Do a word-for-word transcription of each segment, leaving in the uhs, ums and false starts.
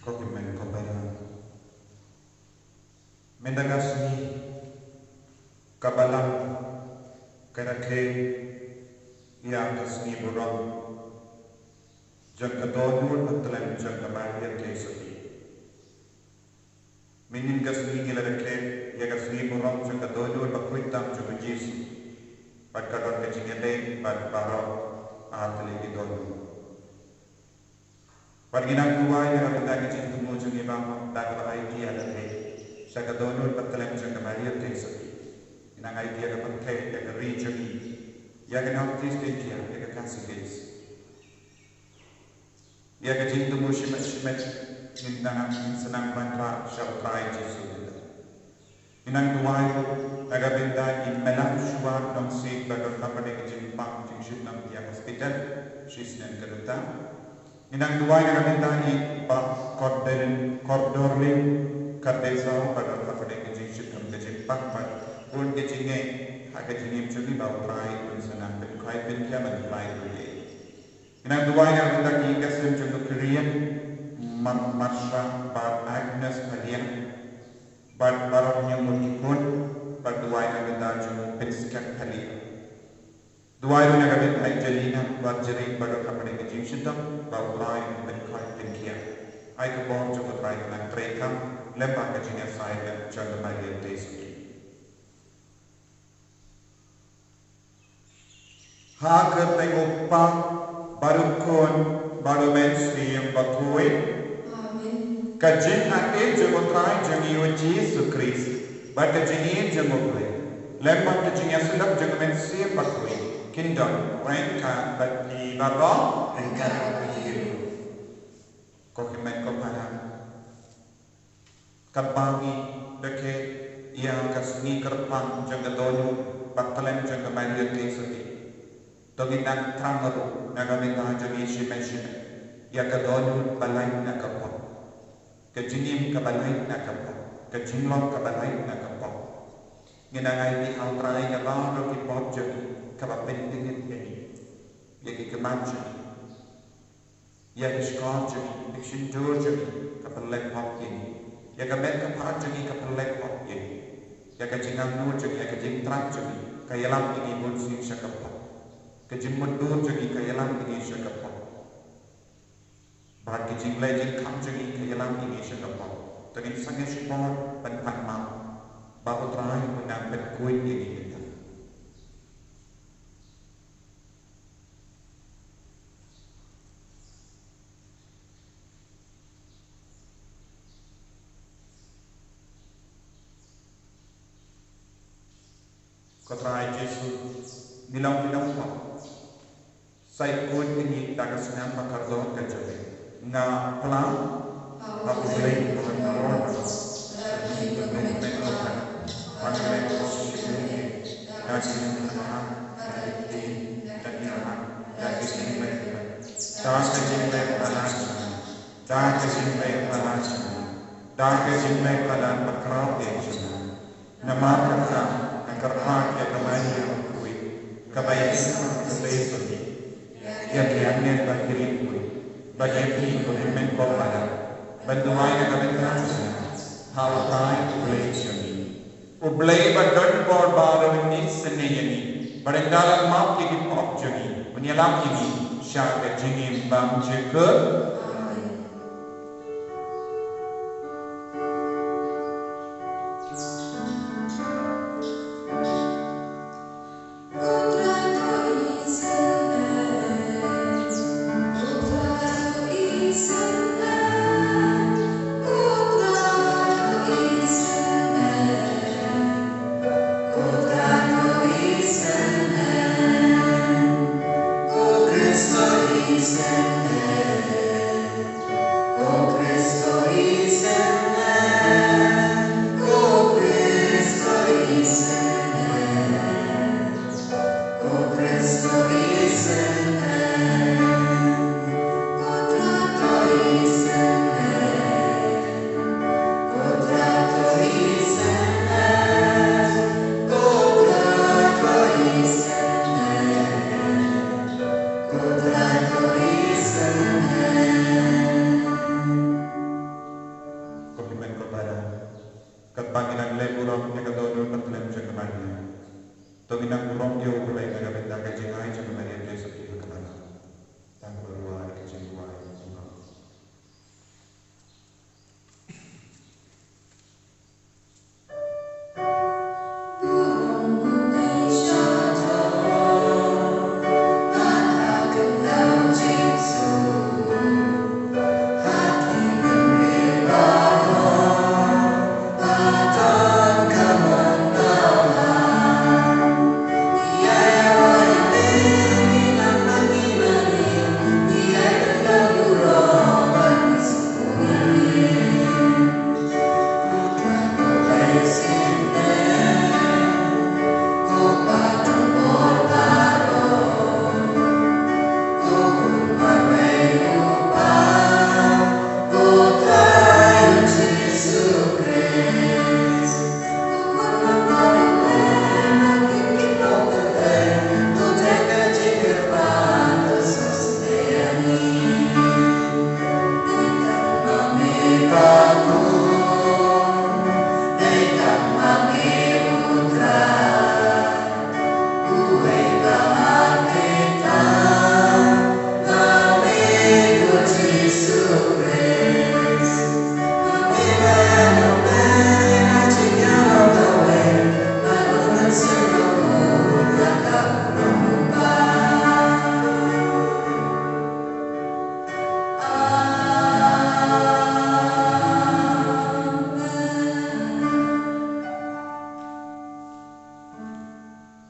Ko hynmen ko para. Mynta ka sngi ka Balang ka rakhe ïa ka sngi burom jong ka dohnud ba tlem jong ka Maria Theisotti. Mynhynnin ka sngi ngi la rakhe ïa ka sngi burom jong ka dohnud ba khuid tam jong u Jisu. Bad ka don ka jingïadei bad baroh artylli ki dohnud. Bad ngi nang duwai na ka bynta ka jingthmu jong ngi baroh da kaba aiti ïa lade sha ka dohnud ba tlem jong ka Maria Theisotti. Ngi nang aiti ïa ka pyrthei, ïa ka ri jong ngi, ïa ka North East India, ïa ka Khasi Hills. Ïa ka jingthmu shimet shimet ngin nang, ngin sa nang ban rah sha U Trai Jisu mynta. Ngi nang duwai ruh na ka bynta i Mela Shuwa Nongsiej ba don hapdeng ka jingpang jingshitom ïa hospital shisnem ka rta. Ngi nang duwai na ka bynta i Bah Kordor-, Kordorling Kardesau ba don hapdeng ka jingshitom ka jingpang bad bun ka jingeh ha ka jingim jong i, ba U Trai un sa nang pynkhraw pynkhia ban pynlait ruh ïa i. Ngi nang duwai na ka bynta ki ïing ki sem jong u Kyrien, Mar-, Marsha bad Agnes Paliang, bad baroh ñiewmut ki khun, bad duwai na ka bynta jong u Pynskhem Paliang. Duwai ruh na ka bynta i Jelina Warjri ba don hapdeng ka jingshitom, ba U Trai un pynkhraw pynkhia. Ai ka bor jong U Trai kan nang treikam lem bad ka jingïasaid jong ka Maria Theisotti. Ha ka kyrteng u Kpa bad u Khun bad u Mynsiem Bakhuid. Amen. Ka jingaiei jong u Trai jong ngi u Jisu Khrist bad ka jingïeit jong u Blei lem bad ka jingïasyllok jong u Mynsiem Bakhuid kin don ryngkat bad phi baroh. Ryngkat bad phi ruh. Ko hynmen ko para. Katba ngi rakhe ïa ka sngi kyrpang jong ka dohnud ba tlem jong ka Maria Theisotti, to ngin nang thrang ruh na ka bynta jong ngi shimet shimet ïa ka dohnud ba lait na ka pop, ka jingim kaba lait na ka pop, ka jinglong kaba lait na ka pop. Ngin nang aiti ha U Trai ïa baroh ki pop jong ngi, kaba pyntngit ïa ngi, ïa ki kyrmen jong ngi. Ïa ka shkor jong ngi, ïa ka shyntur jong ngi, ka pynlait pop ïa ngi. Ïa ka met ka phad jong ngi, ka pynlait pop ïa ngi. Ïa ka jingangnud jong ngi, ïa ka jingtrang jong ngi, ka ïalam ïa ngi bunsien sha ka pop. Ka jingmutdur jong ngi, ka ïalam ïa ngi sha ka pop. Bad ka jingleh jingkhang jong ngi, ka ïalam ïa ngi sha ka pop. To ngin sangeh shkor ban pan map ba U Trai un nang pynkhuid ïa ngi mynta. Ko Trai Jisu, ngi long ki nongpop. Sa ïakhuid ïa ngi da ka snam ba kordor ka jong me. Nga phla ha U Blei ba kordor ka jong me. Ba ka leh ka pop sha ngi da ka jingïalang, da ka jingïalang, da ka jingïalang, da ka jingïalang, da ka jingïalang, da ka jingïalang, da ka jingïalang, da ka jingïalang, da ka jingïalang, da ka jingïalang. Namar kata, nga kyrpad ïa ka Maria bakhuid, kaba ïaisah ka Treisotti, ïa ki angel bad ki riewkhuid, bad ïa phi ko hynmen kong Adam, ban duwai na ka bynta jong nga ha U Trai U Blei jong ngi. U Blei uba don bor baroh un isynei ïa ngi, bad un da lang map ïa ki pop jong ngi, un ïalap ïa ngi sha ka jingim bymjukut. Kumne men ko para. Katba ngi dang leh burom ïa ka dohnud ka khlem jong ka Maria, to ngin nang burom ïa U Blei na ka bynta ka jingai jong ka Maria Theisotti ha kaba lah. Tang ba rwai ka jingduwai.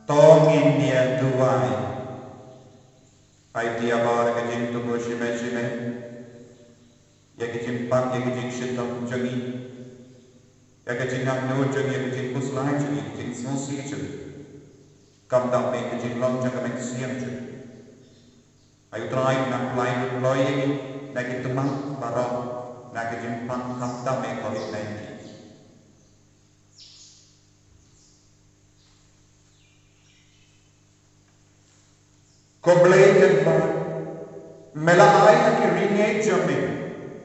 To ngin ïa duwai. Ai ti ïa bar ka jingthmu shimet shimet, ïa ka jingpang, ïa ka jingshitom jong ngi, ïa ka jingangnud jong ngi, ïa ka jingkhuslai jong ngi, ïa ka jingsngewsih jong ngi. Khamtam ïa ka jinglong jong ka mynsiem jong ngi. Ai U Trai, nang pynlait pynloi ïa ngi na ki tnat baroh, na ka jingpang khamtam ïa ka Covid nineteen. Ko Blei jong ngi, me la ai ha ki riewngeit jong me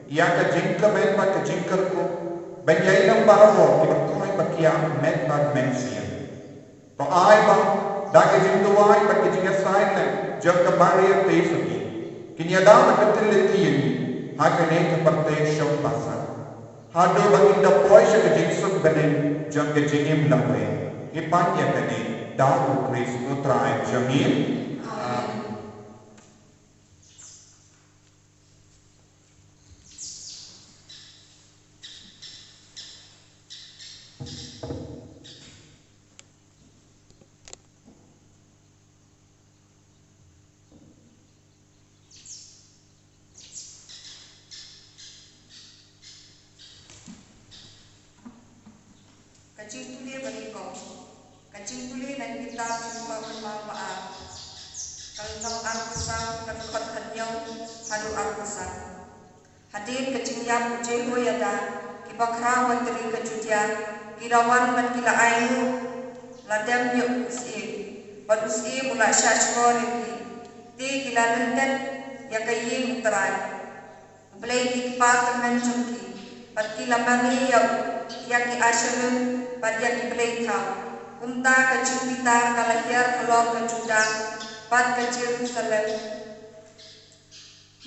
ïa ka jingkmen bad ka jingkyrkhu, ban ïai long barabor kiba koit bad kiar met bad mynsiem. To ai ba da ka jingduwai bad ka jingïasaid lem jong ka Maria Theisotti, kin ïada bad kin lynti ïa ngi ha kane ka pyrthei shong basa, haduh ba ngin da poi sha ka jingsuk bneng jong ka jingim lawei. Ngi pan ïa kane da U Khrist U Trai jong ngi. Amen. Ka jingpule ba nyngkong. Ka jingpule na ka kitab Jingpynpaw Kynmaw ba ar. Ka lynnong arphew saw, ka dkhot khathynñiew haduh arphew saw. Hadien ka jingïap u Jehoiada, ki bakhraw batri ka Judia ki Ki la wan bad ki la ainguh la dem ïa u syiem, bad u syiem u la shah shkor ïa ki. Te ki la lyndet ïa ka ïing U Trai U Blei ki kpa tymmen jong ki, bad ki la mane ïa u, ïa ki Asherim bad ïa ki blei thaw. Kumta ka jingbitar ka la hiar halor ka Judah bad ka Jerusalem.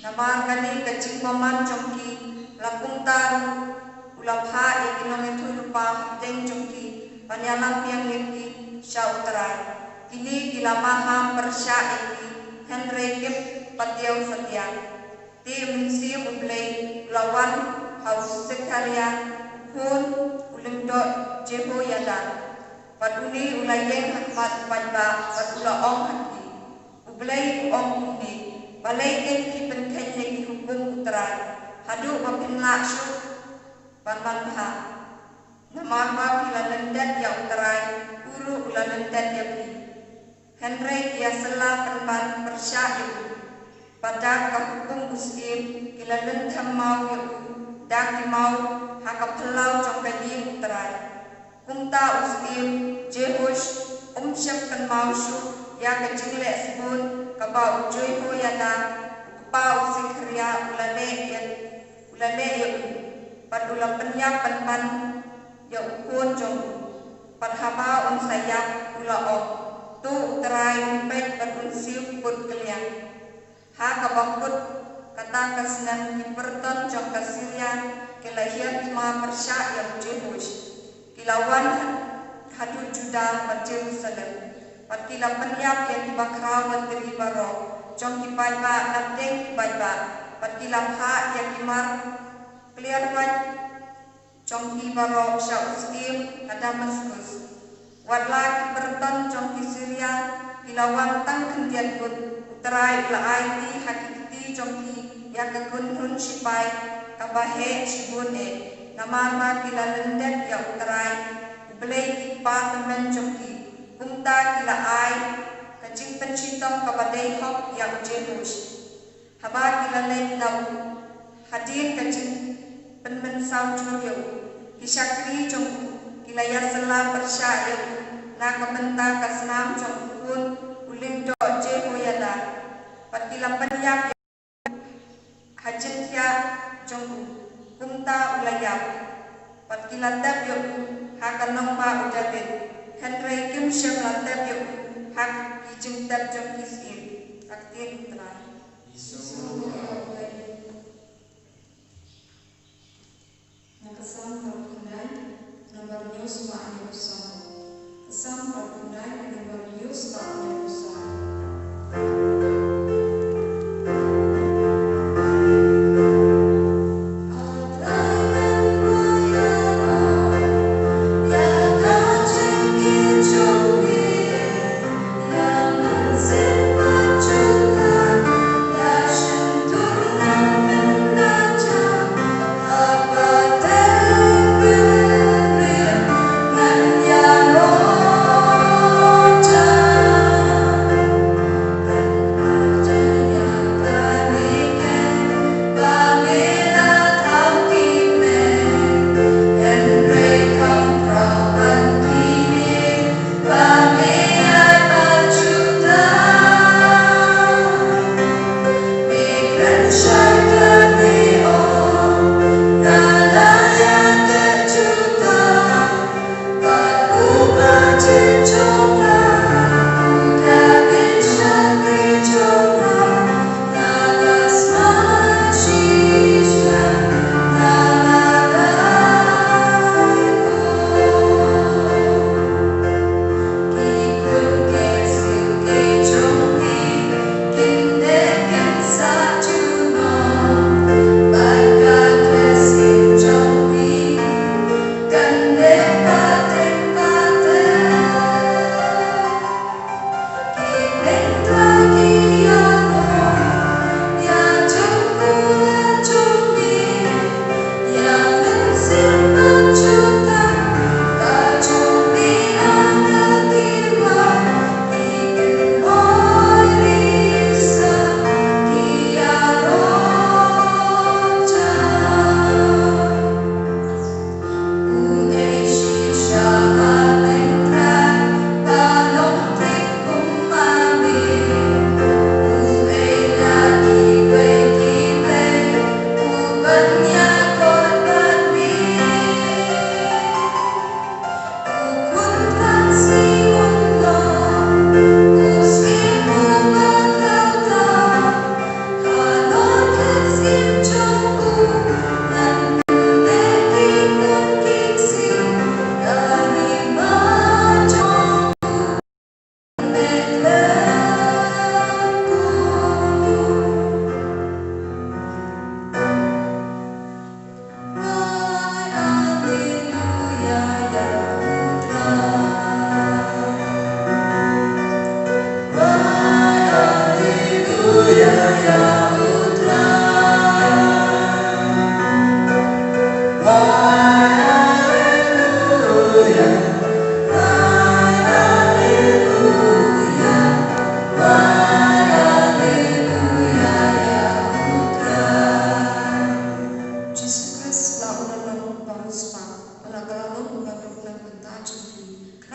Namar kane ka jingbymman jong ki, la kumta ruh u la phah ïa ki nongïathuhlypa hapdeng jong ki ban ïalam biang ïa ki sha U Trai. Kine ki la maham pyrshah ïa ki, hynrei kim patiaw satia. Te u Mynsiem U Blei u la wan ha u Sekharia u khun u lyngdoh Jehoiada. Bad une u la ïeng ha khmat u paidbah bad u la ong ha ki, U Blei u ong kumne, balei ngin ki pynkheiñ ïa ki hukum U Trai, haduh ba phin lah shuh ban manbha? Namar ba phi la lyndet ïa U Trai, u ruh u la lyndet ïa phi. Hynrei ki ïasylla pynban pyrshah ïa u. Bad da ka hukum u syiem ki la lynthem maw ïa u da ki maw ha ka phyllaw jong ka ïing U Trai. Kumta u syiem Jehoash um shym kynmaw shuh ïa ka jingleh sbun kaba u Jehoiada u kpa u Sekharia u la leh ïa u la leh ïa u, bad u la pynïap pynban ïa u khun jong u. Bad haba un sa ïap u la ong, to U Trai un peit bad un siew kut kylliang. Ha kaba kut kata ka snem ki pyrton jong ka Syria ki la hiar thma pyrshah ïa u Jehoash. Ki la wan haduh Judah bad Jerusalem, bad ki la pynïap ïa ki bakhraw batri baroh jong ki paidbah napdeng ki paidbah, bad ki la phah ïa ki mar kliar wait jong ki baroh sha u syiem ha Damaskus. Wat la ki pyrton jong ki Syria ki la wan tang khyndiat kut, U Trai u la aiti ha ki kti jong ki ïa ka kynhun shipai kaba heh shibun eh, namar ba ki la lyndet ïa U Trai U Blei ki kpa tymmen jong ki. Kumta ki la ai ka jingpynshitom kaba dei hok ïa u Jehoash. Haba ki la leit na u hadien ka jingpynmynsaw jur ïa u, ki shakri jong u ki la ïasylla pyrshah ïa u na ka bynta ka snam jong u khun u lyngdoh Jehoiada, bad ki la pynïap ïa u ha jingthiah jong u. Kumta u la ïap, bad ki la tep ïa u ha ka nongbah u Dabid, hynrei kim shym la tep ïa u ha ki jingtep jong ki syiem. Ka ktien U Trai. Na ka Salm arphew khyndai, nombar hynñiew spah hynñiewphew saw. Ka Salm arphew khyndai, nombar hynñiew spah hynñiewphew saw.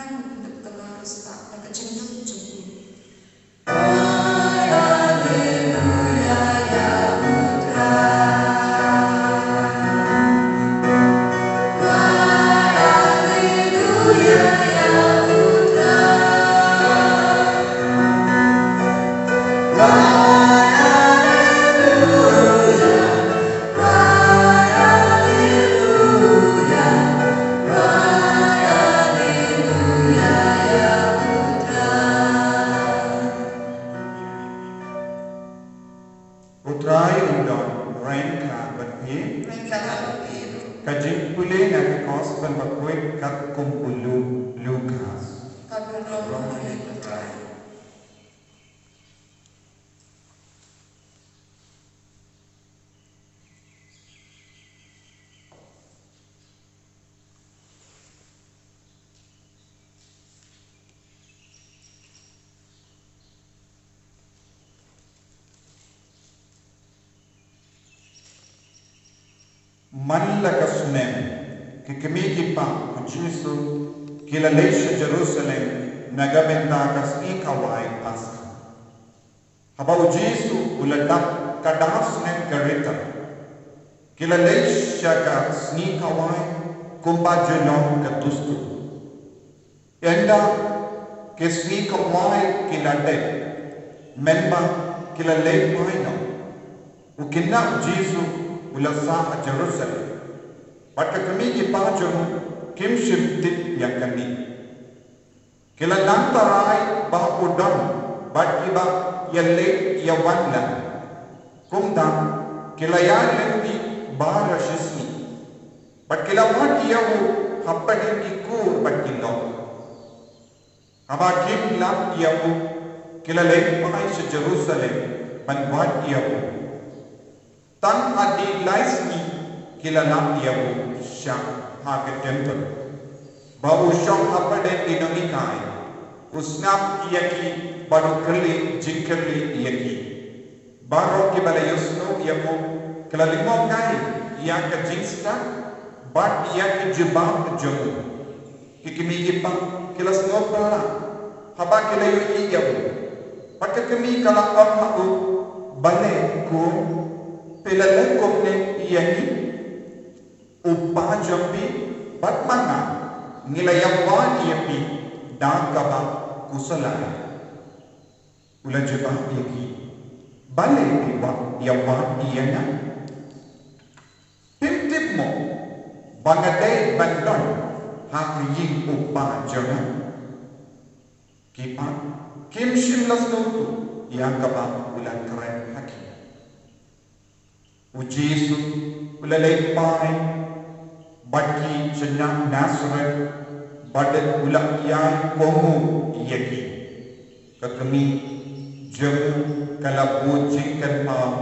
Ngi dap ka la riewspah na ka jingdum jong ki. U Trai un don ryngkat bad phi. Ryngkat bad phi. Ka jingpule na ka Gospel bakhuid katkum u Lu-, Lukas. Ka burom ïa U Trai. Man la ka snem, ki kmie ki kpa u Jisu ki la leit sha Jerusalem na ka bynta ka sngi kawei Paskha. Haba u Jisu u la dap ka dar snem ka Rita, ki la leit sha ka sngi kawei kumba ju long ka dustur. Ynda ki sngi kawei ki la dep, mynba ki la leit phai noh, u khynnah u Jisu u la sah ha Jerusalem. Bad ka kmie ki kpa jong u kim shym tip ïa kane. Ki la nang tharai ba u don bad kiba ïaleit ïawan lang. Kumta ki la ïaid lynti baroh shi sngi. Bad ki la wad ïa u hapdeng ki kur bad ki lok. Haba kim lap ïa u, ki la leit phai sha Jerusalem ban wad ïa u. Tang hadien lai sngi ki la lap ïa u shah ha ka templ, ba u shong hapdeng ki nonghikai, u sngap ïa ki bad u kylli jingkylli ïa ki. Baroh kiba la ïohsngew ïa u ki la lyngngoh kai ïa ka jingstad bad ïa ki jubab jong u. Ki kmie ki kpa ki la sngewphylla haba ki la ïohi ïa u. Bad ka kmie ka la ong ha u, balei kum phi la leh kumne ïa ngi? U kpa jong phi bad ma nga ngi la ïawan ïa phi da kaba khuslai. U la jubab ïa ki, balei phi wan ïawan ïa nga? Phim tip mo ba nga dei ban don ha ka ïing u kpa jong nga? Ki kpa kim shym la sngewthuh ïa kaba u la kren ha ki. U Jisu u la leit phai bad ki sha Nasaret bad u la ïai kohnguh ïa ki. Ka kmie jong u ka la bud jingkynmaw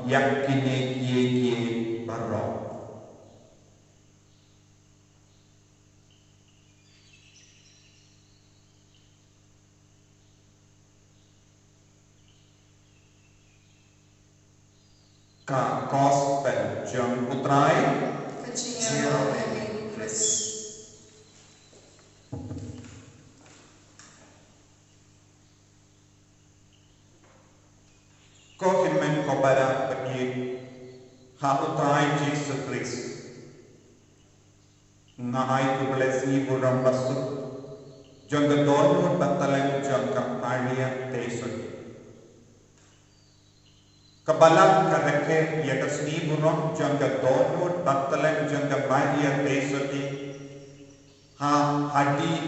ïa kine kiei kiei baroh. Ka Gospel jong U Trai. Ka jingïaroh ïa me Khrist. Ko hynmen ko para baieit ha U Trai Jisu Khrist. Nga ai khublei sngi burom basuk jong ka dohnud bathylliem jong ka Maria Theisotti. Ka Balang ka rakhe ïa ka sngi burom jong ka dohnud bathylliem jong ka Maria Theisotti ha hadien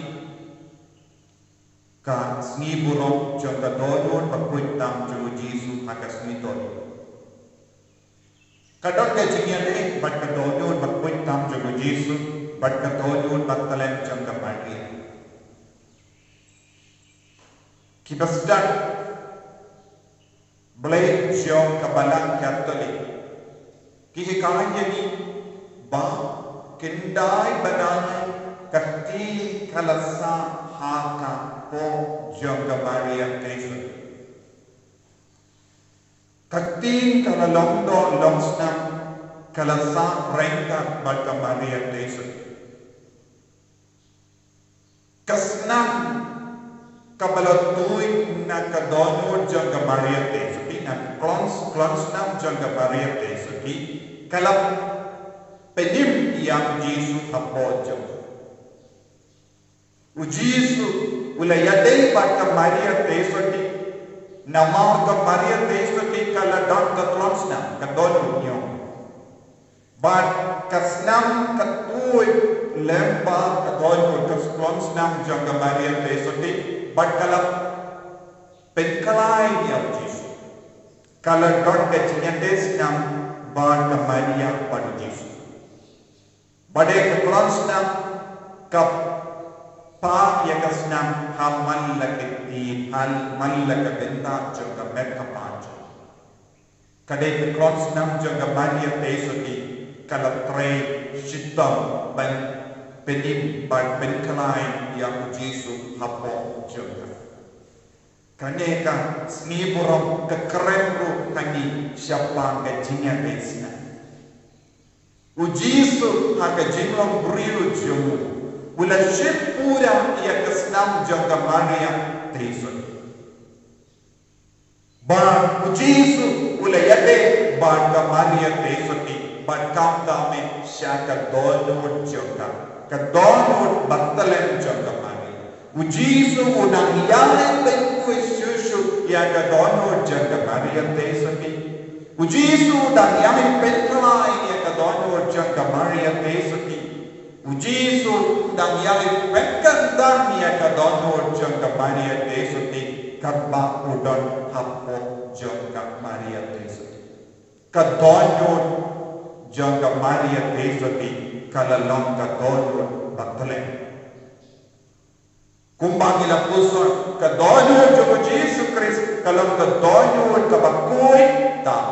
ka sngi burom jong ka dohnud bakhuid tam jong u Jisu ha ka sngi Dohnud. Ka don ka jingïaleh bad ka dohnud bakhuid tam jong u Jisu bad ka dohnud bathylliem jong ka Maria. Ki bastad Blei jong ka Balang Katholik ki hikai ïa ngi ba khyndai bnai ka ktien ka la sah ha ka kpoh jong ka Maria Theisotti. Ka ktien ka la long doh long snam ka la sah ryngkat bad ka Maria Theisotti. Ka snam kaba la tuid na ka dohnud jong ka Maria Theisotti, na ka klon, klon snam jong ka Maria Theisotti, ka la pynim ïa u Jisu hapoh jong. U Jisu u la ïadei bad ka Maria Theisotti, namar ka Maria Theisotti ka la don ka klon snam, ka dohnud, ïoh. Bad ka snam ka tuid lem bad ka dohnud, ka klon snam jong ka Maria Theisotti, bad ka la pynkhlaiñ ïa u Jisu. Ka la don ka jingïadei snam bad ka Maria bad u Jisu. Bad ka klon snam ka phah ïa ka snam ha man la ka kti, ha man la ka bynta jong ka met ka phad jong. Ka dei ka klon snam jong ka Maria Theisotti ka la trei shitom ban pynim ban pynkhlaiñ ïa u Jisu hapoh jong ka. Kane ka sngi burom ka kren ruh hangne shaphang ka jingïadei snam. U Jisu ha ka jinglong briew jong u, u la shim pura ïa ka snam jong ka Maria Theisotti. Bad u Jisu u la ïadei bad ka Maria Theisotti, bad kam da me sha ka dohnud jong ka, ka dohnud bathylliem jong ka Maria. U Jisu u dang ïai pynkuid shuh shuh ïa ka dohnud jong ka Maria Theisotti. U Jisu u dang ïai pynkhlaiñ ïa ka dohnud jong ka Maria Theisotti. U Jisu u dang ïai pynkyndang ïa ka dohnud jong ka Maria Theisotti, katba u don hapoh jong ka Maria Theisotti. Ka dohnud jong ka Maria Theisotti ka la long ka dohnud bathylliem. Kumba ngi la pule, ka dohnud jong u Jisu Khrist ka long ka dohnud kaba kuid tam,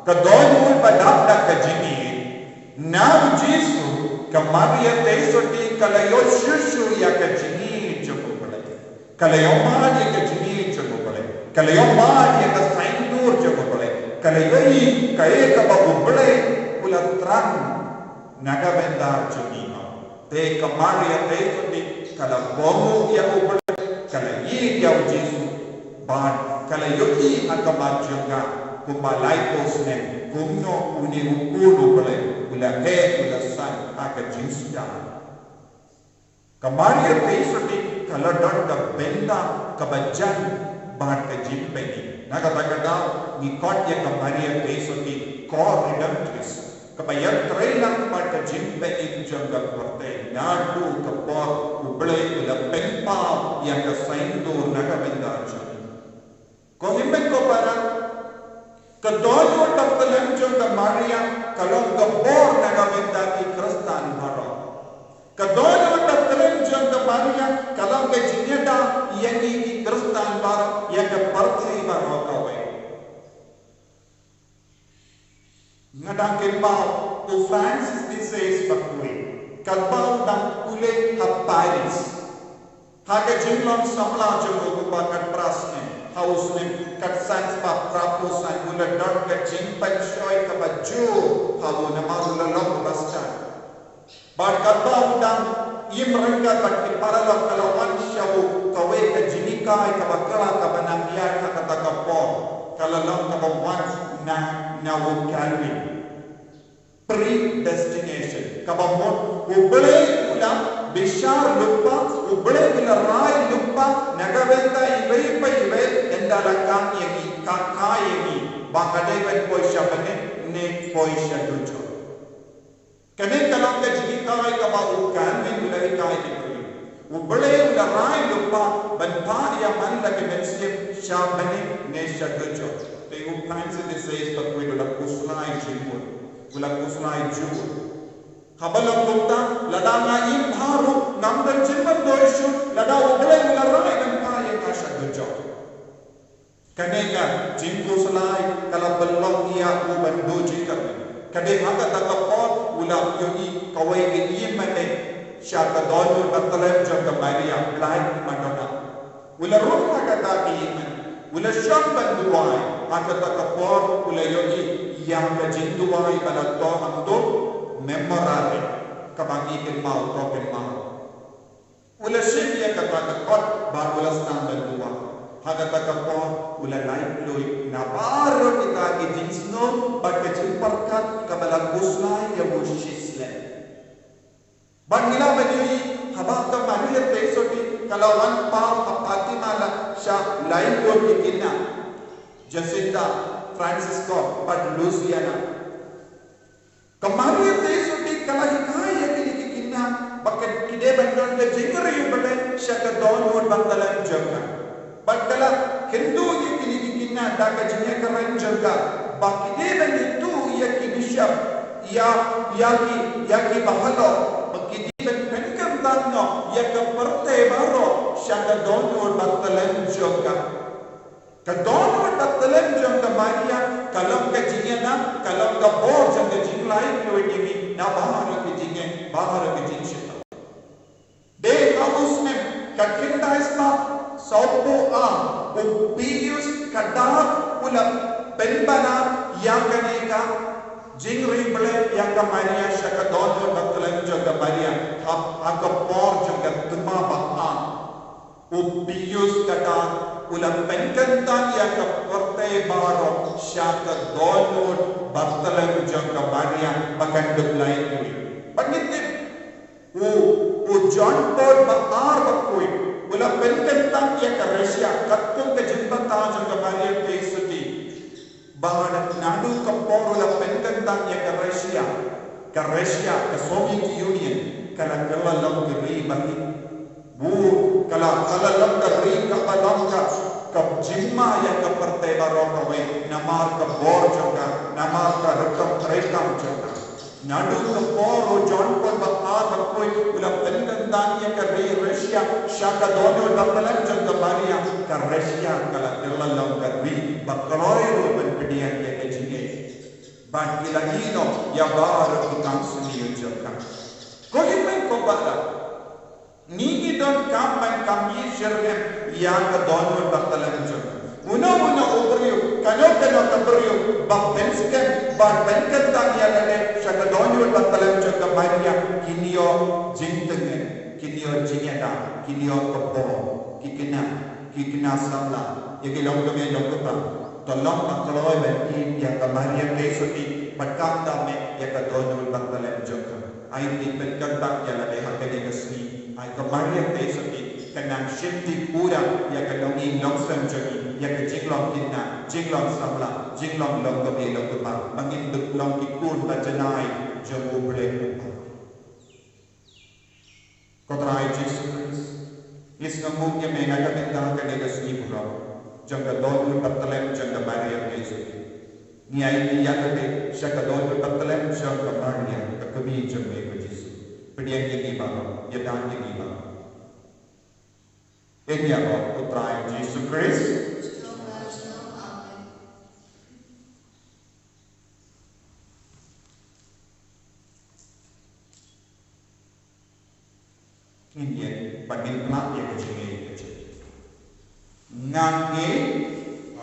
ka dohnud ba dap da ka jingïeit. Na u Jisu, ka Maria Theisotti ka la ïoh shuh shuh ïa ka jingïeit jong u Blei. Ka la ïoh mad ïa ka jingïeit jong u Blei. Ka la ïoh mad ïa ka saiñdur jong u Blei. Ka la ïohi kaei kaba u Blei u la thrang na ka bynta jong ngi. Te ka Maria Theisotti ka la kohnguh ïa u Blei, ka la ïeit ïa u Jisu, bad ka la ïohi ha ka mat jong ka kumba laiphew snem, kumno une u khun u Blei u la heh, u la san ha ka jingsdang. Ka Maria Theisotti ka la don ka bynta kaba jan bad ka jingpynim. Na kata ka daw ngi khot ïa ka Maria Theisotti, co-redemptrix, kaba ïatrei lang bad ka jingpynim jong ka pyrthei. Naduh ka por u Blei u la pynpaw ïa ka saiñdur na ka bynta jong ngi. Ko hynmen ko para, ka dohnud bathylliem jong ka Maria ka long ka bor na ka bynta ki Khristan baroh. Ka dohnud bathylliem jong ka Maria ka long ka jingïada ïa ngi ki Khristan baroh, ïa ka pyrthei baroh kawei. Nga dang kynmaw u Francis the Sixth bakhuid, katba u dang pule ha Paris, ha ka jinglong samla jong u, kumba khatphra snem, ha u snem khatsan spah phraphew san, u la don ka jingpynshoi kaba jur ha u namar u la long u bastad. Bad katba u dang im ryngkat bad ki paralok, ka la wan sha u kawei ka jinghikai kaba kylla kaba nang ïaid ha kata ka por. Ka la long kaba wan na, na u Calvin. Predestination. Kaba mut u Blei u la bishar lypa, u Blei u la rai lypa na ka bynta iwei pa iwei, ynda la khang ïa ngi, ka khang ïa ngi ba ka dei ban poi sha bneng ne poi sha dujok. Kane ka long ka jinghikai kaba u Calvin u la hikai ïa ngi. U Blei u la rai lypa ban phah ïa man la ka mynsiem sha bneng ne sha dujok. Te u Francis the Sixth bakhuid u la khuslai jingmut, u la khuslai jur. Haba long kumta, lada nga im bha ruh ngam don jingmyntoi shuh lada u Blei u la rai ban phah ïa nga sha dujok. Kane ka jingkhuslai ka la pynlong ïa u ban duh jingkyrmen. Ka dei ha kata ka por u la ïohi kawei ka ïingmane sha ka dohnud bathylliem jong ka Maria, Black Madonna. U la rung ha kata ka ïingmane, u la shong ban duwai. Ha kata ka por u la ïohi ïa ka jingduwai ba la thoh hangto, Memorare, kaba ngi kynmaw, to kynmaw. U U la shim ïa kata ka kot bad u la sdang ban duwai. Ha kata ka por u la laitluid na baroh kita ki jingsngew bad ka jingpyrkhat kaba la khuslai ïa u shisyllok. Bad ngi lah ban ïohi haba ka Maria Theisotti ka la wan paw ha Fatima la sha laiphew ki khynnah, Jacinta, Francisco bad Luciana. Ka Maria Theisotti ka la hikai ïa kine ki khynnah ba ki dei ban don ka jingriewblei sha ka dohnud ba tlem jong ka. Bad ka la kynduh ïa kine ki khynnah da ka jingïakren jong ka ba ki dei ban ïathuh ïa ki bishop, ïa, ïa ki, ïa ki bahalor, ba ki dei ban pynkyntang noh ïa ka pyrthei baroh sha ka dohnud ba tlem jong ka. Ka dohnud ba tlem jong ka Maria ka long ka jingïada, ka long ka bor jong ka jinglaitluid ïa ngi na baroh ki jingeh, baroh ki jingshitom. Dei ha u snem ka khyndai spah sawphew ar, u Pius ka Dar u la pynbna ïa kane ka jingriewblei ïa ka Maria sha ka dohnud ba tlem jong ka Maria ha, ha ka por jong ka thma ba ar. U Pius ka Dar u la pynkyntang ïa ka pyrthei baroh sha ka dohnud ba tlem jong ka Maria ba kan dup laitluid. Bad ngi tip u, u John Paul ba ar bakhuid u la pynkyntang ïa ka Russia katkum ka jingbthah jong ka Maria Theisotti. Bad naduh ka por u la pynkyntang ïa ka Russia, ka Russia, ka Soviet Union ka la kylla long ka ri ba heh. Bad ka la, ka la long ka ri kaba long ka, ka jingma ïa ka pyrthei baroh kawei namar ka bor jong ka, namar ka rukom treikam jong ka. Naduh ka por u John Paul ba ar bakhuid u la pynkyntang ïa ka ri Russia sha ka dohnud ba tlem jong ka Maria, ka Russia ka la kylla long ka ri ba kloi ruh ban pdiang ïa ka jingngeit. Bad ki la ïehnoh ïa baroh ki kam sniew jong ka. Ko hynmen ko para, ngi ngi donkam ban kam ïa syrhem ïa ka dohnud ba tlem jong. Uno uno u briew, kano kano ka briew ba pynskhem, ba pynkyntang ïa lade sha ka dohnud ba tlem jong ka Maria, kin ïoh jingtngen, kin ïoh jingïada, kin ïoh ka bor. Ki khynnah, ki khynnah samla, ïa ki longkmie longkpa, to long ba kloi ban ïeit ïa ka Maria Theisotti bad kam da mih ïa ka dohnud ba tlem jong ka. Ai ngi pynkyntang ïa lade ha kane ka sngi. Ai ka Maria Theisotti kan nang shimti pura ïa ka longïing longsem jong ngi, ïa ka jinglong khynnah, jinglong samla, jinglong longkmie longkpa, ba ngin dup long ki khun ba janai jong U Blei uba. Ko Trai Jisu Khrist, ngi sngewnguh ïa me na ka bynta kane ka sngi burom jong ka dohnud ba tlem jong ka Maria Theisotti. Ngi aiti ïa lade sha ka dohnud ba tlem jong ka Maria, ka kmie jong me ko Jisu. Pdiang ïa ngi baroh, ïada ïa ngi baroh. Ïa ngi baroh, ko Trai Jisu Khrist. Amen. Ngin ïeng bad ngin pynlait ïa ka jingngeit ka jong ngi. Nga ngeit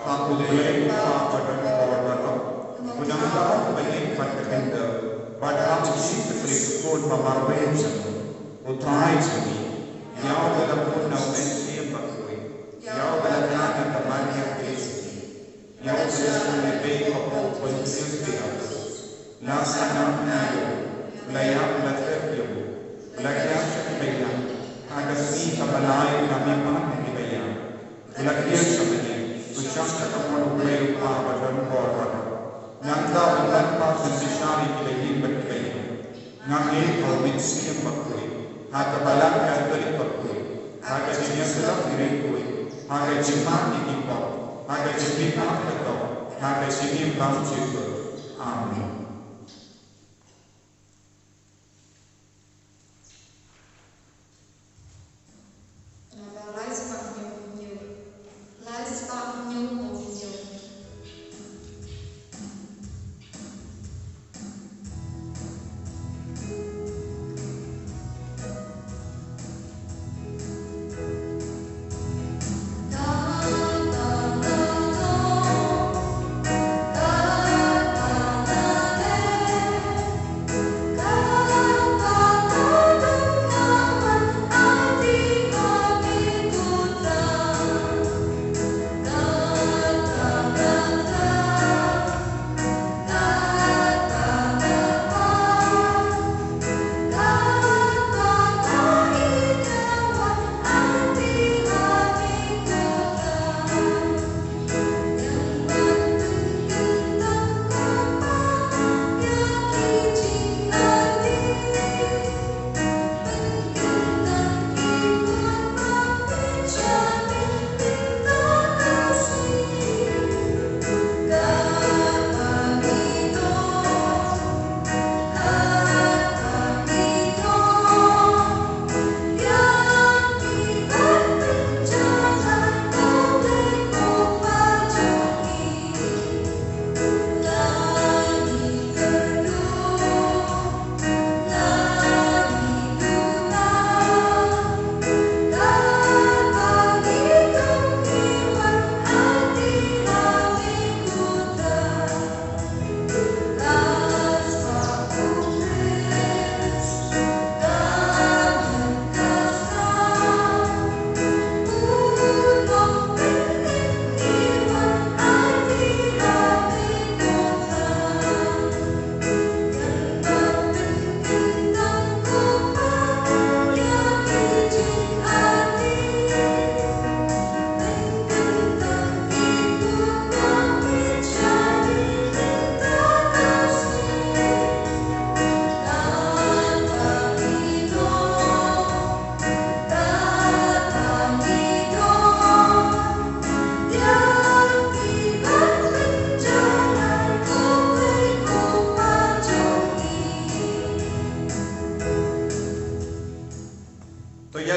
ha U Blei U Kpa badonbor baroh, U Nongpynim bad U Khynnah, bad ha U Jisu Khrist U Khun ba marwei jong U Trai jong ngi, ïa uba la bun na U Mynsiem Bakhuid, ïa uba la kha na ka Maria Theisotti. Ïa u Jisu u la ïaid ha u Pontius Pilatus. La sah na u, la ïap, la tep ïa u, la khiah sha ki baïap, ha ka sngi kaba lai u la mihpat na ki baïap. U la kiew sha bneng, u shong sha ka mon U Blei U Kpa badonbor baroh. Nangta un wan pat ban bishar ïa ki baïing bad ki baïap. Nga ngeit ha U Mynsiem Bakhuid, ha ka Balang Katholik bakhuid, ha ka jingïasyllok ïa ki riewkhuid, ha ka jingmap ïa ki pop, ha ka jingmihpat kyrdoh, ha ka jingim bymjukut. Amen.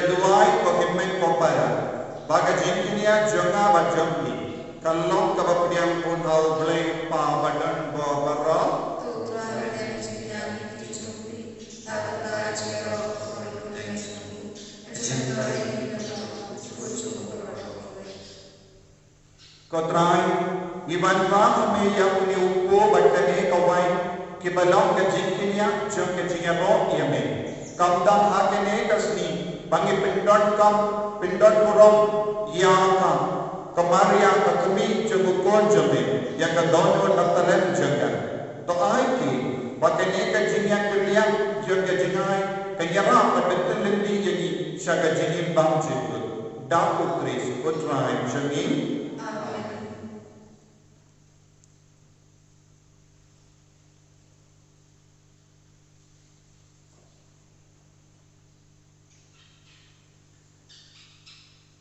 Duwai ko hynmen ko para, ba ka jingkñia jong nga bad jong phi kan long kaba pdiang bun ha U Blei Kpa badonbor baroh. Ko Trai, ngi wanrah ha me ïa une u kpoh bad kane ka wain, kiba long ka jingkñia jong ka jingïaroh ïa me. Kumta ha kane ka sngi, ba ngi pyndonkam, pyndonkam burom ïa ka, ka Maria ka kmie jong u Khun jong me, ïa ka dohnud bad tlem jong ka. To ai ki ba kane ka jingïakylliang jong ka jingai kan ïarap bad pynlong lynti ïa ngi sha ka jingim bymjukut. Da U Khrist U Trai jong ngi. Amen.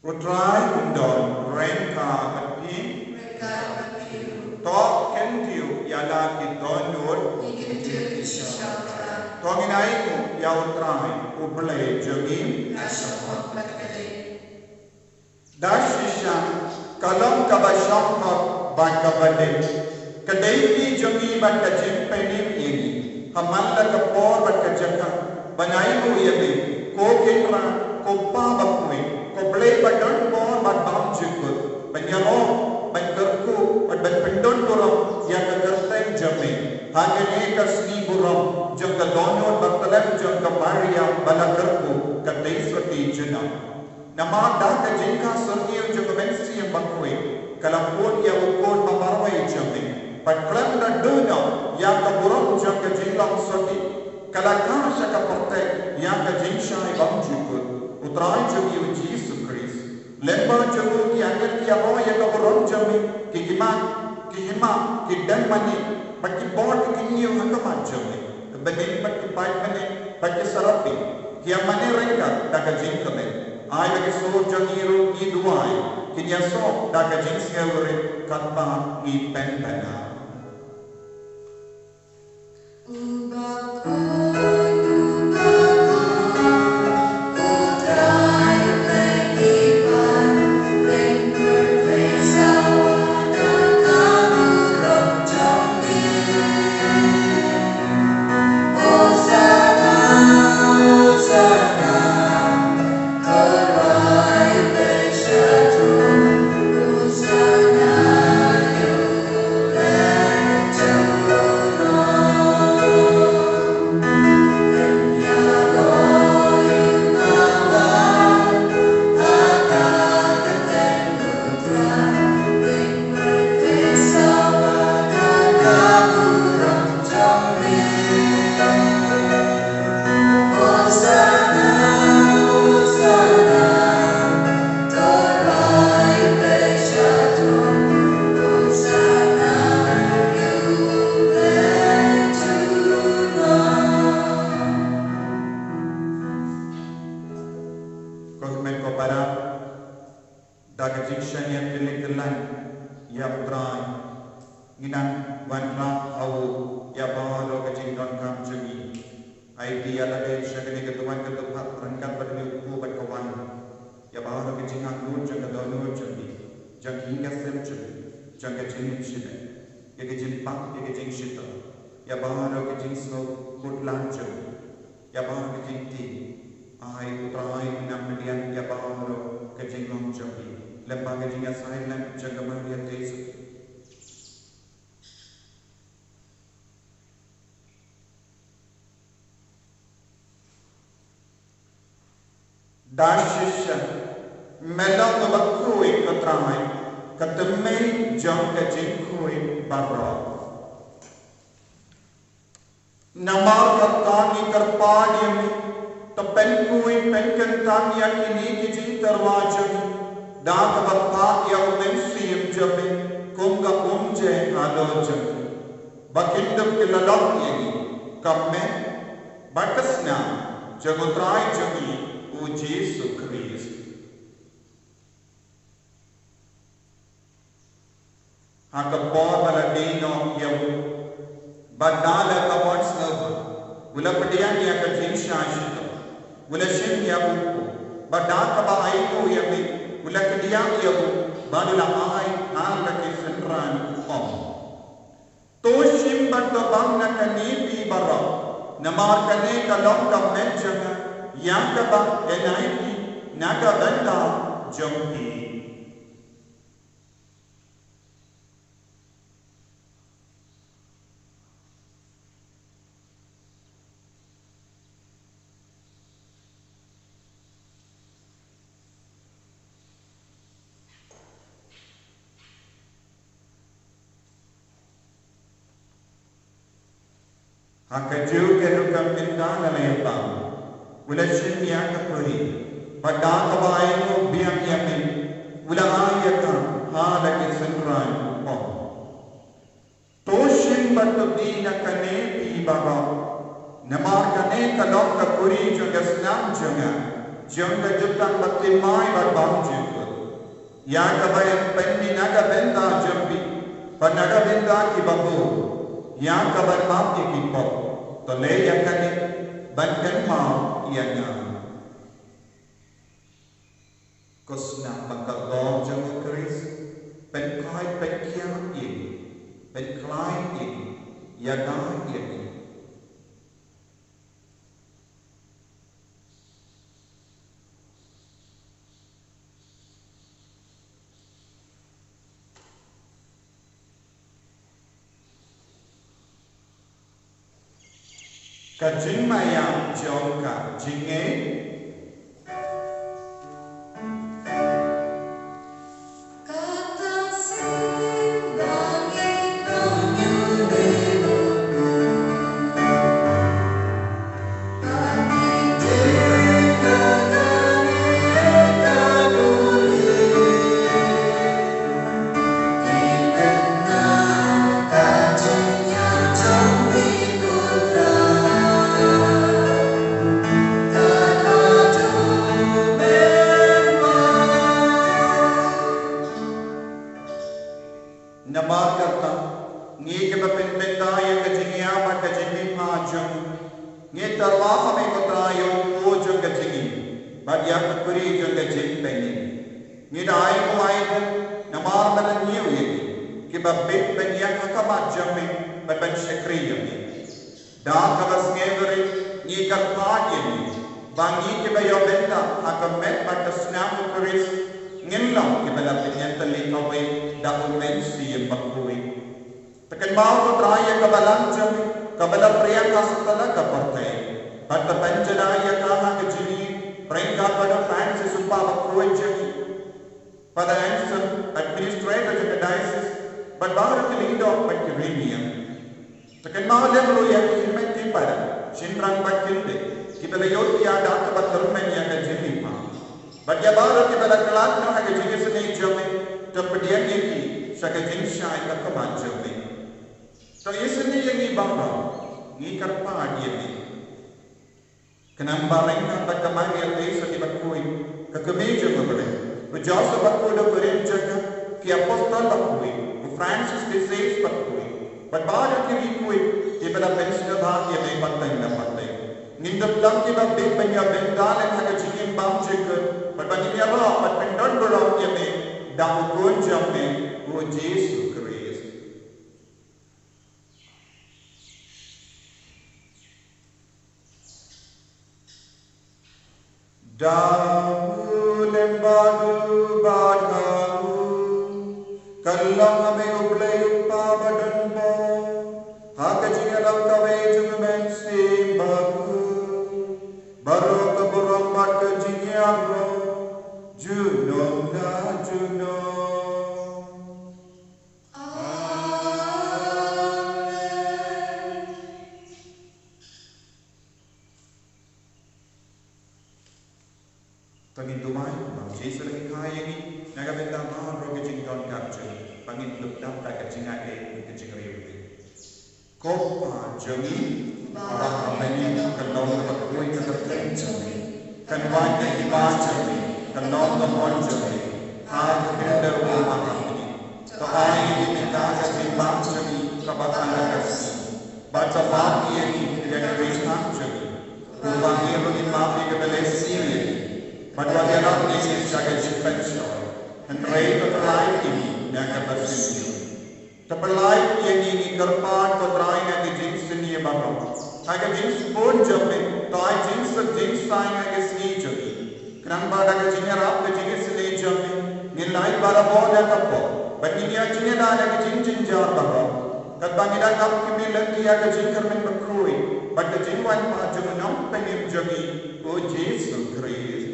U Trai un don ryngkat bad phi. Ryngkat bad phi ruh. To kyntiew ïa la ki dohnud. Ngi kyntiew ïa ki shisha. To ngin ai nguh ïa U Trai U Blei jong ngi. Ka shong bad ka dei. Da shisha, ka long kaba shong bad kaba dei. Ka dei ki jong ngi bad ka jingpynim ïa ngi ha man la ka por bad ka jaka ban ai nguh ïa me, ko Kynrad, ko Kpa bakhuid, ko Blei badonbor bad bymjukut, ban ïaroh, ban kyrkhu bad ban pyndonburom ïa ka kyrteng jong me ha kane ka sngi burom jong ka dohnud bad tlem jong ka Maria ba la kyrkhu ka Theisotti Junom. Namar da ka jingkha syrngiew jong ka Mynsiem Bakhuid, ka la put ïa u Khun ba marwei jong me, bad khlem da duh noh ïa ka burom jong ka jinglong sotti, ka la kha sha ka pyrthei ïa ka jingshai bymjukut, U Trai jong ngi U Jisu Khrist. Lyngba jong u ki angel ki ïaroh ïa ka burom jong me, ki hima, ki hima, ki dem mane, bad ki bor ki kynñiew ha khmat jong me, ki bneng bad ki paid bneng bad ki seraphi, ki ïa mane ryngkat da ka jingkmen. Ai ba ki sur jong ngi ruh, ngi duwai, kin ïasoh da ka jingsngewrit katba ngi pynbna. Ko hynmen ko para, da ka jingshaniah tylli tyllan ïa U Trai, ngin nang wanrah ha u ïa baroh ka jingdonkam jong ngi. Ai ïa lade sha kane ka duwan ka dkhot ryngkat bad une u kpoh bad ka wain, ïa baroh ka jingangnud jong ka dohnud jong ngi, jong ki ïing ki sem jong ngi, jong ka jingim shane, ïa ka jingpang, ïa ka jingshitom, ïa baroh ka jingsngewkhuslai jong ngi, ïa baroh ka jingtieng. Ai U Trai un nang pdiang ïa baroh ka jinglong jong ngi lyngba ka jingïasaid lang jong ka Maria Theisotti. Da shisha, me long uba khuid ko Trai, ka tymmen jong ka jingkhuid baroh. Namar kata ngi kyrpad ïa me, to pynkhuid pynkyntang ïa kine ki jingtyrwa jong ngi da kaba phah ïa U Mynsiem jong me kum ka umjai halor jong ngi, ba kin dup ki la long ïa ngi ka met bad ka snam jong U Trai jong ngi U Jisu Khrist. Ha ka por ba la die noh ïa u, bad da la ka bunsngewbha, u la pdiang ïa ka jingshah shitom, u la shim ïa u kpoh, Bad da kaba ainguh ïa me, u la kdiah ïa u, bad u la ai ha la ki synran, u ong: To shim bad to bam na kane phi baroh, namar kane ka long ka met jong nga, ïa kaba yn ai phi na ka bynta jong phi. Ha kajuh ka rukom bynta na la ïa bam, u la shim ïa ka kuri, bad da kaba ainguh biang ïa me, u la ai ïa ka ha la ki synran, u ong: To shim bad to die na kane phi baroh, namar kane ka long ka kuri jong ka snam jong nga, jong ka jutang ba thymmai bad bymjukut, ïa kaba yn pynmih na ka bynta jong phi bad na ka bynta kiba bun, ïa kaba map ïa ki pop. To leh ïa kane ban kynmaw ïa nga. Ko snam ba ka bor jong u Khrist, pynkhlaiñ, pynkhiah ïa ngi, pynkhlaiñ ïa ngi, ïada ïa ngi. Ka jingmaïa jong ka jingngeit. Namar kata, ngi kiba pynbeit ïa ka jingïap bad ka jingmihpat jong ngi, ngi tyrwa ha me ko Trai ïa u kuh jong ka jingim bad ïa ka kuri jong ka jingpynim. Ngi da ainguh ainguh namar ba la ñiew ïa ngi kiba bit ban ïeng ha khmat jong me bad ban shakri ïa me. Da kaba sngewrit ngi kyrpad ïa me ba ngi kiba ïoh bynta ha ka met bad ka snam u Khrist ngin long kiba la pynïatylli kawei da u Mynsiem Bakhuid. To kynmaw ko Trai ïa ka balang jong me kaba la phriang ha satlak ka pyrthei, bad to pynjlan ïa ka ha ka jingim ryngkat bad u Francis u kpa bakhuid jong ngi, Father Anson, Administrator jong ka Diocese, bad baroh ki lyngdoh bad ki riewniam. To kynmaw lem ruh ïa ki hynmen ki para, shynrang bad kynthei kiba la ïoh ïa da kaba tyrmen ïa ka jingmihpat, bad ïa baroh kiba la khlad noh ha ka jingisynei jong me, to pdiang ïa ki sha ka jingshai ka khmat jong me. To isynei ïa ngi baroh, ngi kyrpad ïa me. Khnang ba ryngkat bad ka Maria Theisotti bakhuid, ka kmie jong U Blei, u Joseph bakhuid u kurim jong ka, ki apostol bakhuid, u Francis de Sales bakhuid, bad baroh ki riewkhuid kiba la pynsngewbha ïa me pateng na pateng, ngin dup long kiba bit ban ïoh bynta lem ha ka jingim bymjukut, bad ba ngin ïaroh bad pyndon burom ïa me da u Khun jong me, u Jisu Khrist. Da u lem bad u bad ha u, kan long ha me U Blei U Kpa badonbor, ha ka jingïalam kawei jong U Mynsiem Bakhuid, baroh ka burom bad ka jingïaroh junom la junom. Amen. To ngin duwai, ba U Jisu u la hikai ïa ngi na ka bynta baroh ki jingdonkam jong ngi, ba ngin dup dap da ka jingaiei bad ka jingriewblei. Ko Kpa jong ngi, ba ha bneng, kan long kaba khuid ka kyrteng jong me, kan wan ka hima jong me, kan long ka mon jong me ha ka khyndew kumba ha bneng. To ai ïa ngi mynta ka jingbam jong ngi kaba ha la ka sngi, bad to map ïa ngi ïa ki riewtang jong ngi, kumba ngi ruh ngi map ïa kiba leh sniew ïa ngi. Bad wat ïarap ïa ngi sha ka jingpynshoi, hynrei to pynlait ïa ngi na ka basniew. To pynlait ïa ngi, ngi kyrpad ko Trai, na ka jingsniew baroh. Ha ka jingsbun jong me, to ai jingsuk jingsaiñ ha ka sngi jong ngi. Khnang ba da ka jingïarap ka jingisynei jong me, ngin lait barabor na ka pop, bad ngin ïoh jingïada na ka jingjynjar baroh. Katba ngi dang ap khmih lynti ïa ka jingkyrmen bakhuid bad ka jingwan pat jong u Nongpynim jong ngi, u Jisu Khrist.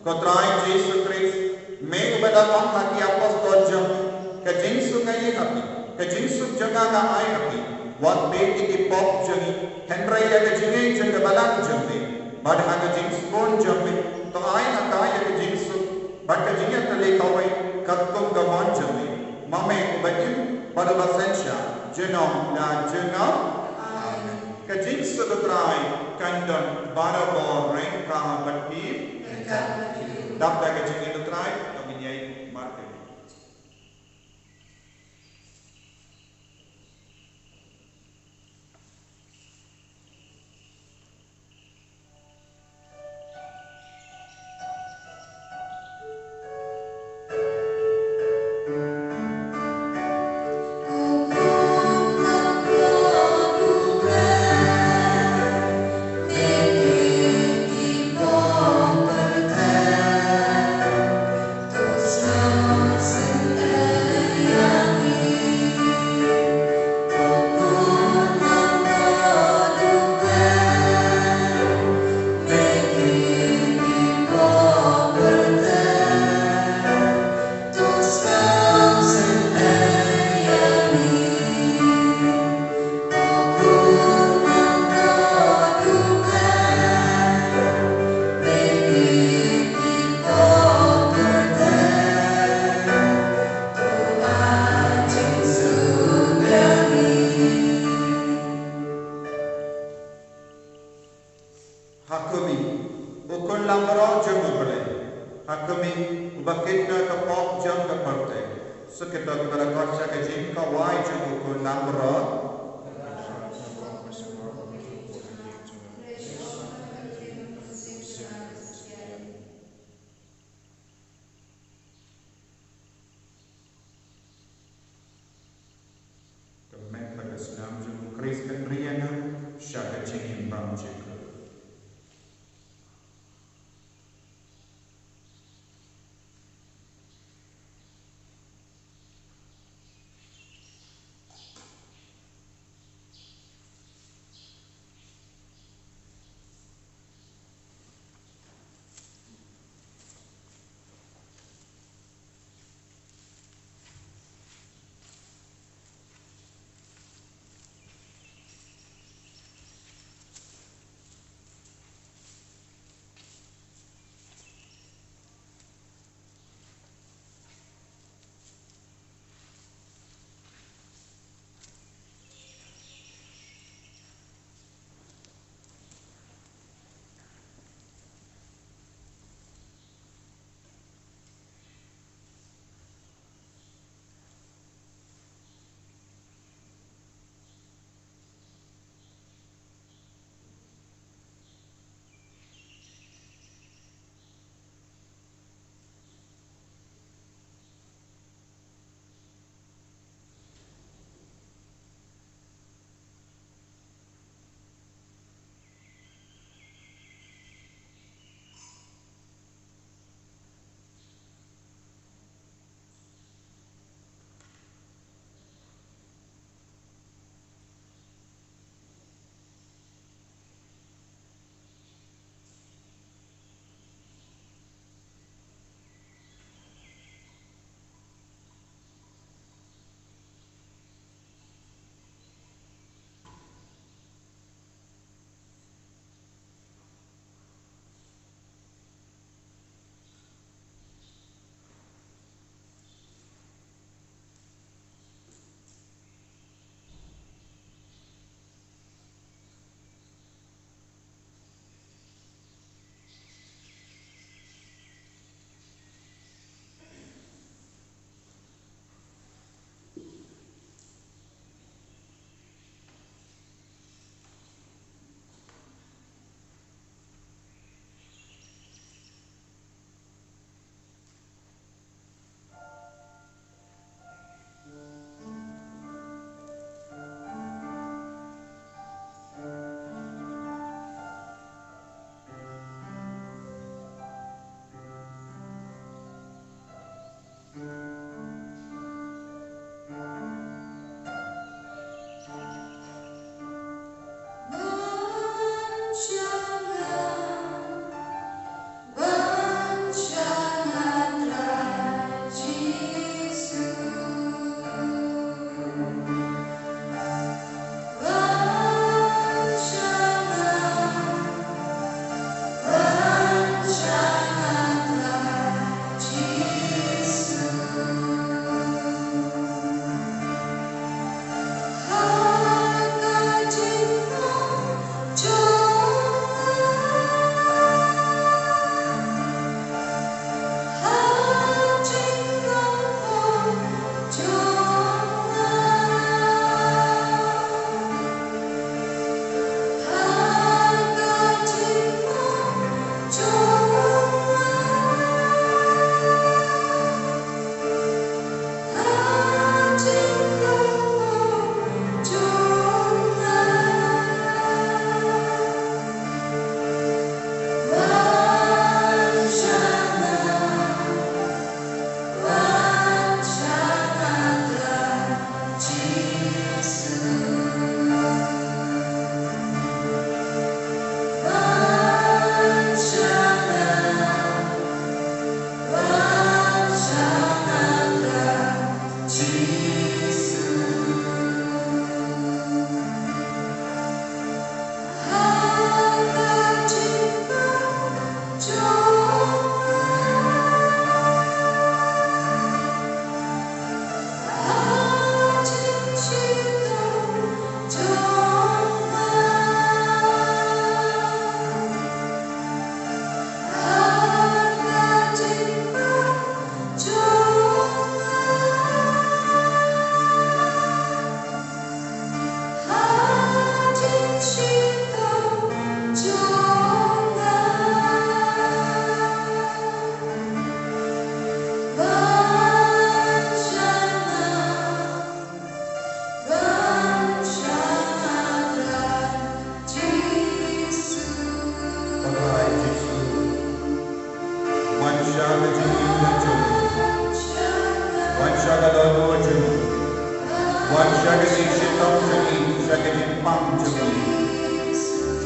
Ko Trai Jisu Khrist, me uba la ong ha ki apostol jong me, ka jingsuk nga ai ha phi, ka jingsuk jong nga nga ai ha phi. Wat peit ïa ki pop jong ngi, hynrei ïa ka jingngeit jong ka balang jong me. Bad ha ka jingsbun jong me, to ai ha ka ïa ka jingsuk bad ka jingïatylli kawei katkum ka mon jong me, ma me uba im bad uba synshar junom la junom. Amen. Ka jingsuk u Trai kan don barabor ryngkat bad phi. Ryngkat bad phi. Dap da ka jingngeit u Trai, to ngin ïaid markylliang. Ha khmih, u khun langbrot jong U Blei. Ha khmih, uba kit na ka pop jong ka pyrthei. Sa kito kiba la khot sha ka jingkawei jong u khun langbrot. Ka met bad ka snam jong u Khrist kan ri ïa nga sha ka jingim bymjukut.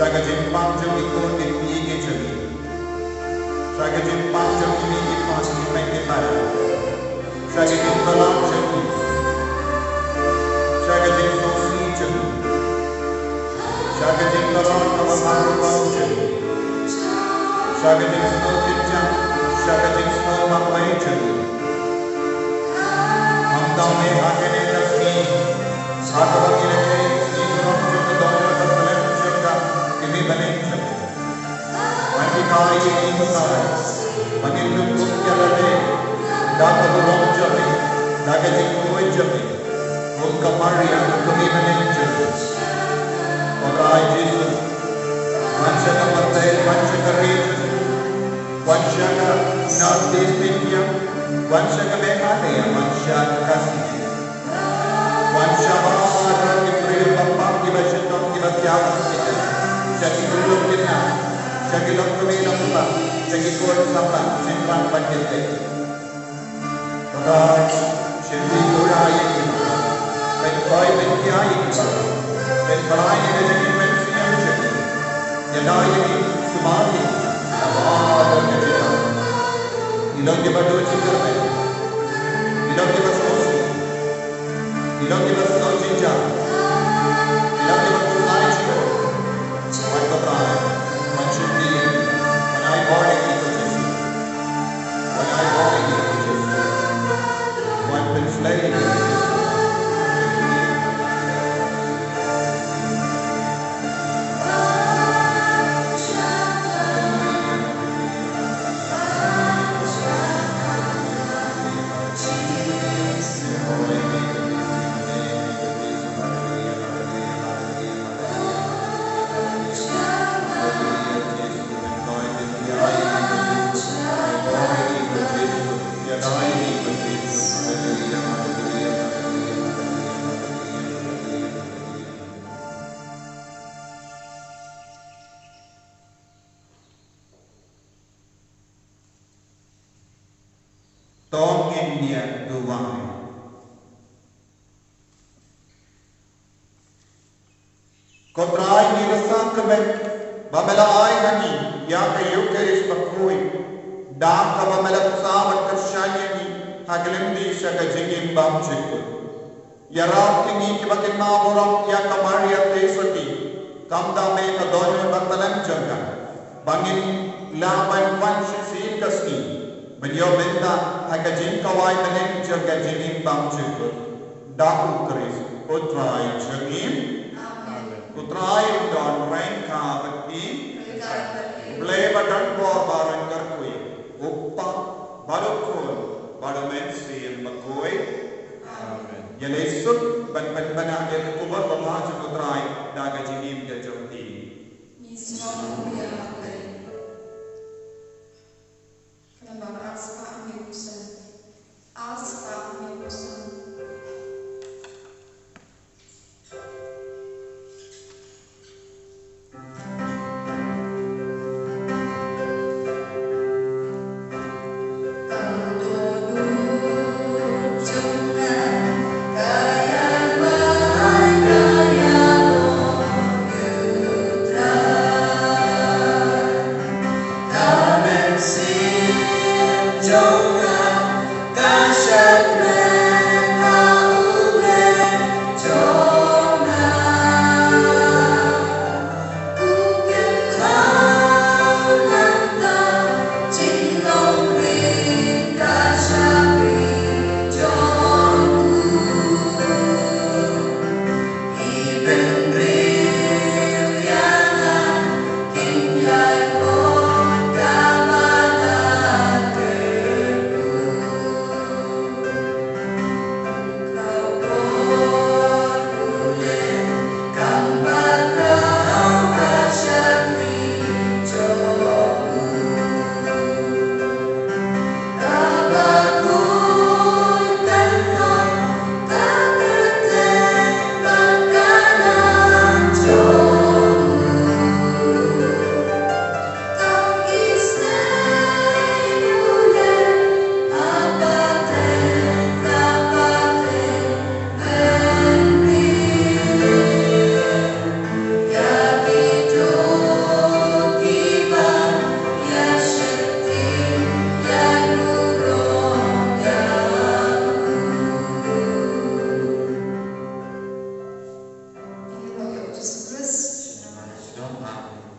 Sha ka jingpang jong ki khun ki kti ki jong ngi. Sha ka jingpang jong ki mei ki pa ki mei ki pa. Sha ka jingpang jong ngi. Sha ka jingsngewsih jong ngi. Sha ka jingpang kaba mar kaba jong ngi. Sha ka jingsngewsih jong ngi. Sha ka jingsngewbha jong ngi. Ngam dang ne ha kane ka sngi. Sa kaba ngi la kren sngi burom jong ka dohnud ka khlem jong ka kmie bneng jong ngi. Ngan hikai ïa ngi Trai ba ngin dup kum ïa lade da ka burom jong ngi, da ka jingkhuid jong ngi. Kum ka Maria ka kmie bneng jong ngi. Ko Trai Jisu, wan sha ka pyrthei, wan sha ka ri jong ngi. Wan sha ka North East India, wan sha ka Meghalaya, wan sha ka Khasi. Wan sha baroh ki briew ba pang kiba shitom kiba thiah. Sha ki briew ki na, sha ki lok kmie lok kpa, sha ki khun samla, shynrang bad ki khynnah. Trai, shim pura ïa ki ba. Pynkhoi pynkhia ïa ki ba. Pynbha ïa ka jingim mynsiem jong ki. Ïada ïa ki, sumar ïa ki. Namar ka jingim. Ki long kiba duh jingkyrmen. Ki long kiba sngewsih. Ki long kiba sngewjynjar. Ki long kiba khuslai jingmut. Wan ko Trai, wan shim ïa ki. Wan ai bor ïa ki ko Jisu. Wan ai bor ïa ki ko Jisu. Wan pynslei ïa ki ko Jisu. To ngin ïa duwai. Ko Trai, ngi la sngewbha ba me la ai ha ngi ïa ka Eucharist bakhuid, da kaba me la pynsaw bad kyrshan ïa ngi ha ka lynti sha ka jingim bymjukut. Ïarap ïa ngi kiba kynmaw burom ïa ka Maria Theisotti, kam da me ka dohnud ba tlem jong ka, ba ngin lah ban wan shisien ka sngi ban ïoh bynta ha ka jingkawai bneng jong ka jingim bymjukut. Da U Khrist U Trai jong ngi. Amen. U Trai un don ryngkat bad phi. Ryngkat bad phi. U Blei ba don bor ba ryngkat khuid, U Kpa bad U Khun bad U Mynsiem Bakhuid. Amen. Ïaleh suk ban pynbna ïa ka khubor babha jong U Trai da ka jingim ka jong ngi. Ngi sngewbha ïa U Blei. Ka nambar ar spah hynñiew phew san. Ar spah hynñiew phew san. jong nga.